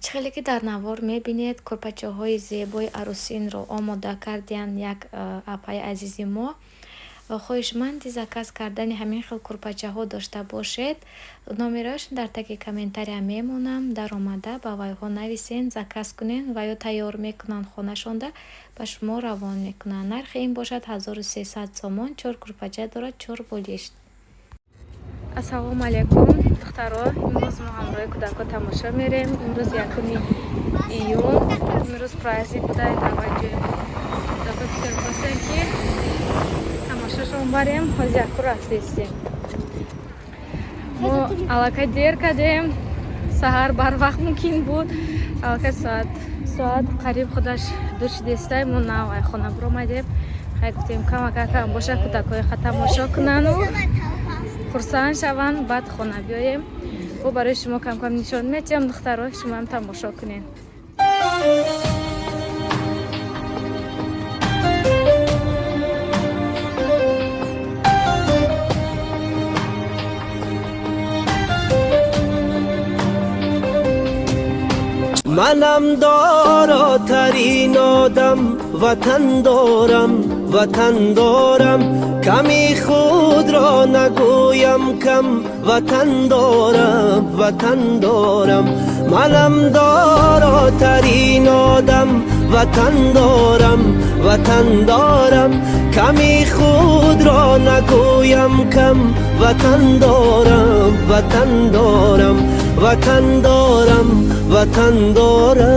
Чӣ хеле ки дар навор мебинед, кӯрпачаҳои зебои арӯсинро омода кардиянд як апаи азизи мо. Хоҳишманди заказ кардани ҳамин хел кӯрпачаҳо дошта бошед, номерояшон дар таги комментария мемонам. Даромада ба вайҳо нависен, заказ кунен ва ё тайёр мекунанд хонашонда, ба шумо равон мекунанд. Нархи ин бошад 1300 сомон, чор кӯрпача дорад, чор болишт. Ассалому алайкум, духтаро. Имрӯз мо ҳамроҳи кӯдакҳо тамошо мерем. Имрӯз 1 июн, имрӯз праздник буда дар ҷои мо. Кӯдакҳо бисёр хостанд, ки тамошошон барем. Ҳозир яку рафтестем. Мо аллакай дер кардем, саҳар барвақт мумкин буд. Аллакай соат қариб худаш 2 шудестай, мо нав ай хона биромадем. Хай, гуфтем, камакакам боша, кӯдакҳои ха тамошо кунану хурсанд шаванд, баъд хона биёем. Бо барои шумо камкам нишон метиҳам, духтаро, шумоам тамошо кунед. Манам доротарин одам, ватан дорам, ватан дорам. Ками худро нагӯям кам, ватан дорам, ватан дорам. Манам доротарин одам, ватан дорам, ватан дорам. Ками худро нагӯям кам, ватан дорам, ватан дорам, ватан дорам, ватан дорам.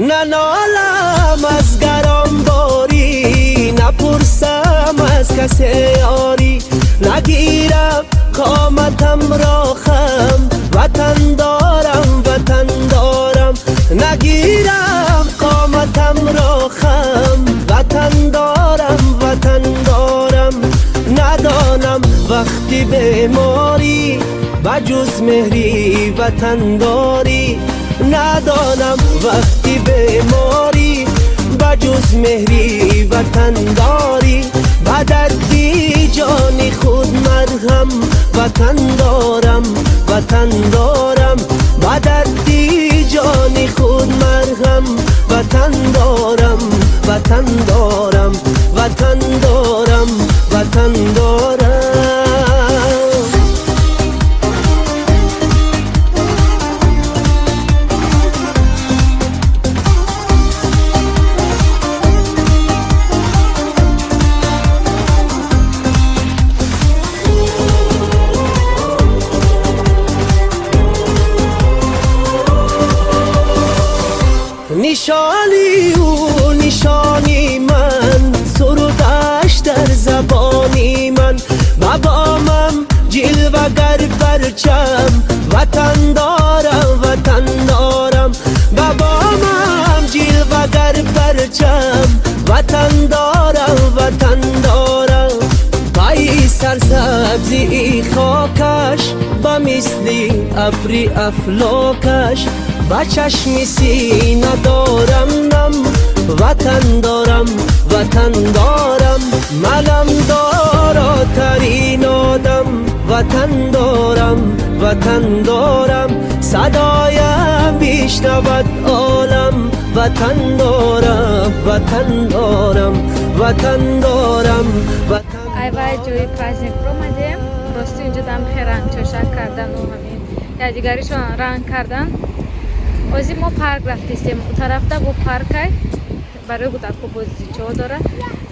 Нанолам аз гаронборӣ, напурсам аз касе ёрӣ, нагирам қоматамро хам, ватан дорам, ватан дорам. Нагирам қоматамро хам, ватан дорам, ватан дорам. Надонам вақти беморӣ ба ҷуз меҳри ватандорӣ, надонам вақти беморӣ ба ҷуз меҳри ватандорӣ. Ба дарди ҷони худ марҳам, ватан дорам, ватан дорам. Ба дарди ҷони худ марҳам, ватан дорам, ватан дорам, ватан дорам, ватан дорам. Нишони ӯ нишони ман, сурудаш дар забони ман. Ба бомам ҷилвагар парчам, ватан дорам, ватан дорам. Ба бомам ҷилвагар парчам, ватан дорам, ватан дорам. Пайи сарсабзии хокаш, ба мисли абри афлокаш, ба чашми сина дорам нам, ватан дорам, ватан дорам. Манам доротарин одам, ватан дорам, ватан дорам. Садоям бишнавад олам, ватан дорам, ватан дорам, ватан дорам, ватан. Айвай, ҷои праздник омадем. Рости, инҷо дам хе рангчошак кардану ҳамин якдигаришон ранг кардан. Ҳозир мо парк рафтестем. Тарафта бо паркай, барои кӯдакҳо бозичаҳо дорад.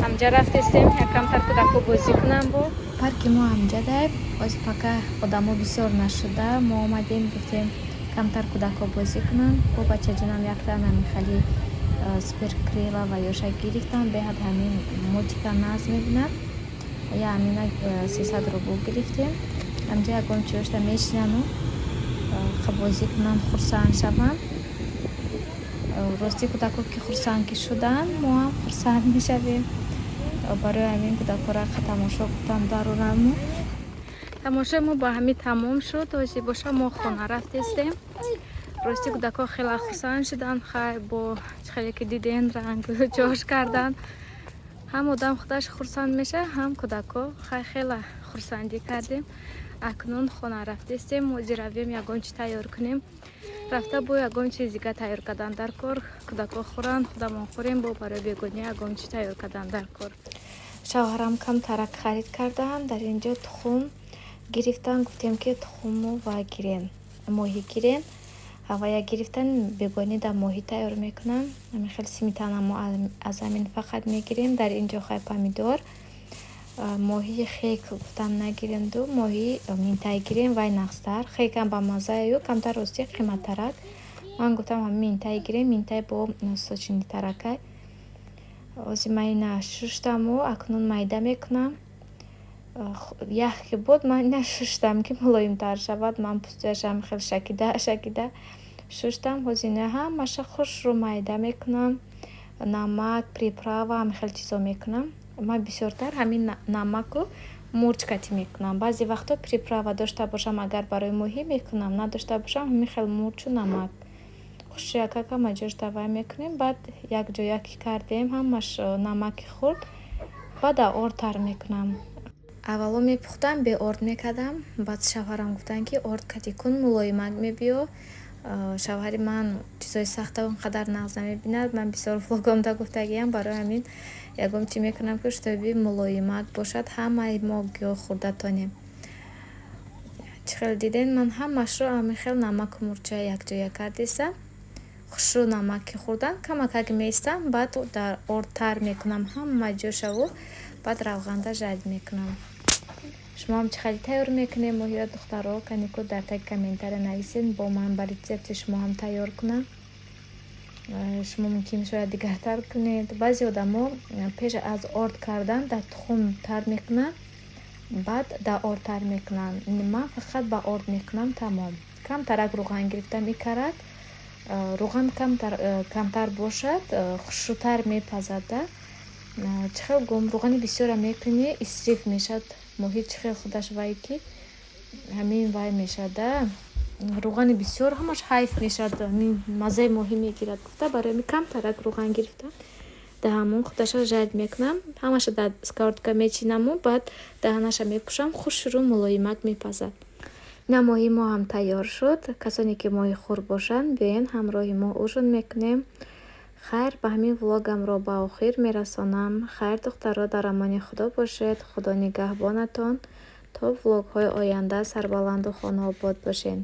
Ҳамҷа рафтестем, якамтар кӯдакҳо бозӣ кунанд. Бо парки мо ҳамҷадай. Ҳозир пока одамо бисёр нашуда, мо омадем, гуфтем, камтар кӯдакҳо бозӣ кунанд. Бо бачаҷонам якта намихали суперкрылья ва ёша гирифтам. Беҳад ҳамин мультика наз мебинад. Я ҳамина 300 рубл гирифтем. Ҳамҷа ягон чиёшта мешинану бозӣ кунанд, хурсанд шаванд. Рости, кӯдакҳо ки хурсанд ки шуданд, мо ҳам хурсанд мешавем. Барои ҳамин кӯдакҳоро тамошо гуфтам дарораму. Тамошои мо ба ҳамин тамом шуд. Ҳозир боша, мо хона рафтестем. Рости, кӯдакҳо хеле хурсанд шуданд. Хай, бо хеле ки диден, рангу ҷош кардан, ҳам одам худаш хурсанд мешавад, ҳам кӯдакҳо. Хай, хеле хурсандӣ кардем. Акнун хона рафтестем. Ҳозир равем, ягон чи тайёр кунем. Рафта бо ягон чиз дига тайёр кардан дар кор, кӯдакҳо хӯранд, худамон хӯрем, бо барои бегонӣ ягон чи тайёр кардан дар кор. Шавҳарам камтарак харид карданд. Дар ин ҷо тухм гирифтан. Гуфтем, ки тухму ва гирен, моҳӣ гирен. Ва як гирифтан, бегонӣ да моҳӣ тайёр мекунам. Ҳамин хел сметана мо аз ҳамин фақат мегирем. Дар ин ҷо, хай, помидор, моҳии хек гуфтам, нагиренду моҳии минтай гирем, вай нағзтар. Хекам ба маззаю, камтар, рости, қиматтарак. Ман гуфтам, ҳамин минтай гирем, минтай бо сочный таракай. Ҳозир ман ина шуштаму акнун майда мекунам. Ях ки буд, ман ина шуштам, ки мулоимтар шавад. Ман пӯстияшам хел шакида шакида шуштам. Ҳозир ина ҳамаша хушрӯ майда мекунам, намак, приправа, ҳамин хел чизо мекунам. Ман бисёртар ҳамин намаку мурч катӣ мекунам. Баъзе вақтҳо приправа дошта бошам, агар барои моҳӣ мекунам, надошта бошам, ҳамин хел мурчу намак хушрӯ якак ҳама ҷош давай мекунем. Баъд якҷоя ки кардем, ҳамаш намаки хурд, баъд дар орд тар мекунам. Аввало мепухтам, беорд мекардам. Баъд шавҳарам гуфтанд, ки орд катӣ кун, мулоимак мебиё. Шавҳари ман чизои сахта он қадар нағз намебинад. Ман бисёр влогомда гуфтагиам. Барои ҳамин ягон чӣ мекунам, ки чтобы мулоимак бошад, ҳамаи мо гиёҳ хӯрда тонем. Чӣ хел дидем, ман ҳамашро ҳамин хел намаку мурча якҷоя кардистам. Хушрӯ намак ки хӯрдан, камакак меистам, баъд дар орд тар мекунам ҳама ҷошаву баъд равғанда жарить мекунам. Шумоам чӣ хеле тайёр мекунед моҳиро, духтаро? Канику дар таги комментария нависед, бо ман ба рецепти шумо ҳам тайёр кунам. Шумо мумкин, шояд дигартар кунед. Баъзе одамо пеш аз орд кардан дар тухм тар мекунанд, баъд дар орд тар мекунанд. Ман фақат ба орд мекунам, тамом. Камтарак рӯған гирифтам, икарак рӯған камтар бошад, хушрӯтар мепазад да. Чӣ хел гум, рӯғани бисёра мекунӣ, исриф мешавад моҳӣ. Чӣ хел худаш вай ки ҳамин вай мешавад да, рӯғани бисёр ҳамаш ҳайф мешавад, ҳамин маззаи моҳӣ мегирад гуфта, барои ҳамин камтарак рӯған гирифтам. Дар ҳамон худаша жарить мекунам, ҳамаша дар сковородка мечинаму баъд даҳанаша мепӯшам, хушрӯ мулоимак мепазад. Ина моҳии мо ҳам тайёр шуд. Касоне ки моҳихӯр бошанд, биёен, ҳамроҳи мо ужин мекунем. Хайр, ба ҳамин влогамро ба охир мерасонам. Хайр, духтаро, дар амони Худо бошед, Худо нигаҳбонатон. То влогҳои оянда сарбаланду хонаобод бошед.